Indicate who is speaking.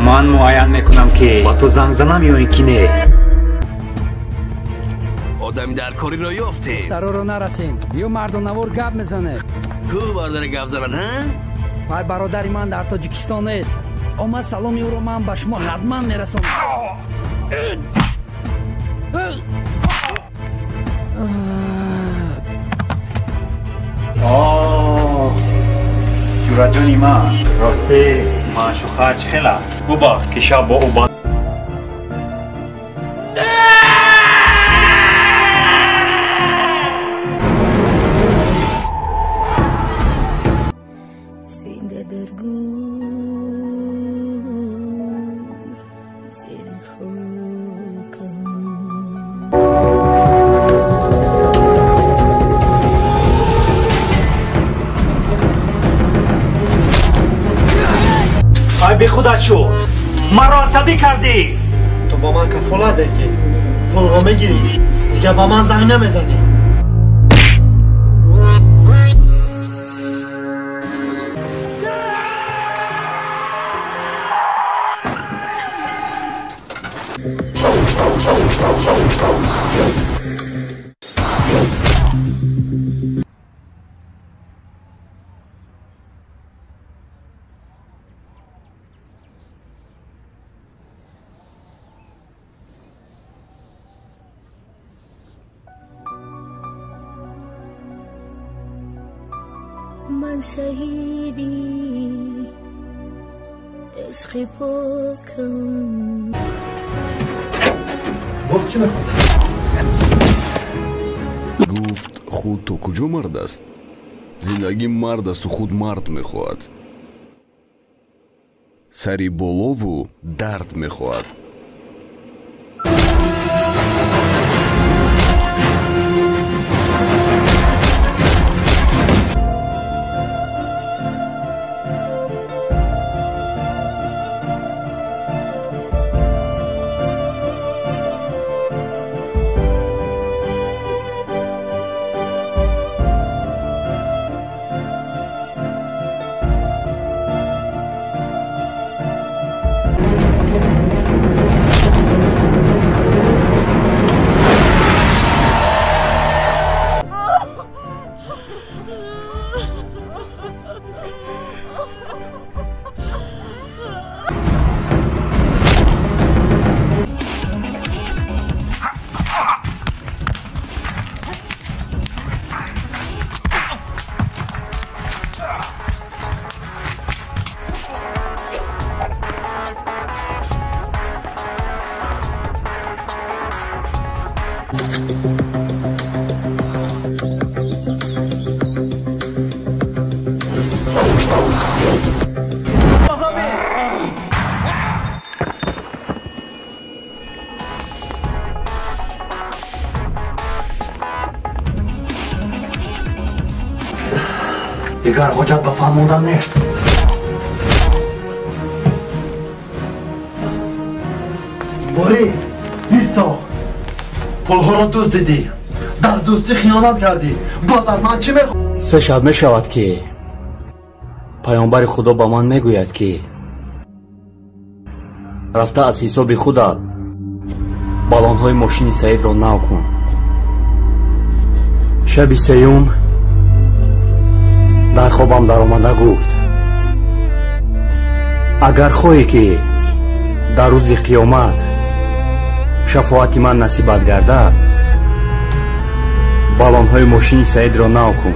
Speaker 1: Ман муайян мекунам, ки ба ту занг занам ё ин ки не.
Speaker 2: Одами дар кориро ёфтем.
Speaker 3: Духтароро нарасем. Биё мардонавор гап мезанем.
Speaker 2: Ку бардори гап занад, ҳа?
Speaker 3: Вай бародари ман дар Тоҷикистон нест. Омад, саломи ӯро ман ба шумо ҳатман мерасонам.
Speaker 1: Ҷураҷони ман, росте маъшуқа чӣ хел аст? Бубахш, ки шаб бо ӯ бехудат шуд. Маро асабӣ кардӣ.
Speaker 4: Ту ба ман кафолат де, ки пулро мегирӣ, дигар ба ман занг намезанӣ.
Speaker 5: من شهیدی عشق پاکم.
Speaker 4: باز چی میخواد؟
Speaker 6: Гуфт: худ то куҷо мард аст? Зиндагӣ мард асту худ мард мехоҳад, сари болову дард мехоҳад.
Speaker 1: Дигар ҳоҷат ба фаҳмондан нест.
Speaker 4: Борис, бисто, пулҳоро дуздидӣ, дар дӯстӣ хиёнат кардӣ, боз аз ман чӣ мехоҳӣ?
Speaker 1: Се шаб мешавад, ки паёмбари Худо ба ман мегӯяд, ки рафта аз ҳисоби худат балонҳои мошини Саидро нав кун. Шаби сеюм дар хобам даромада гуфт: агар хоҳӣ, ки дар рӯзи қиёмат шафоати ман насибат гардад, балонҳои мошини Саидро нав кун.